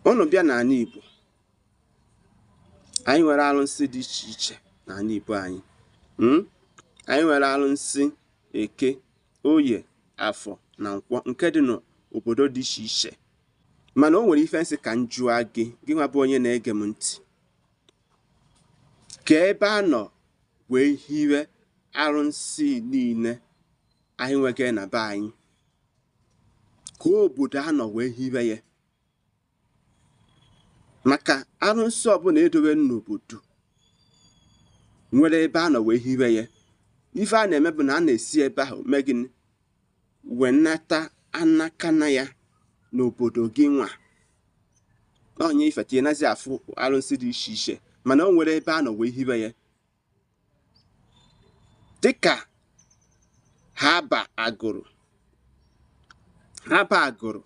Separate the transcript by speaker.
Speaker 1: Unu bịa n'ala Igbo, anyị nwere alụnsị dị iche iche n'ala Igbo anyị. Anyị nwere alụnsị Eke, Oye, Afọ na Nkwọ nke dị n'obodo dị iche iche. Mana o nwere ife m sị ka m jụọ gị, gị nwa bụ onye na-ege m ntị. Ka ebe a nọ wee hiwe arụnsị niile anyị nwege na be anyị, ka obodo a nọ wee hiwe ya, maka arụnsị ọbụla edowe n'obodo nwere ebe a nọ wee hiwe ya. Ife a na-eme bụ na a na-esi ebe ahụ mee gịnị? Wenata anakana ya n'obodo gị nwa onye ifete nazi afụ arụnsị dị iche iche, mana o nwere ebe a nọ wee hiwe ya. Dịka ha ba agụrụ, ha ba agụrụ.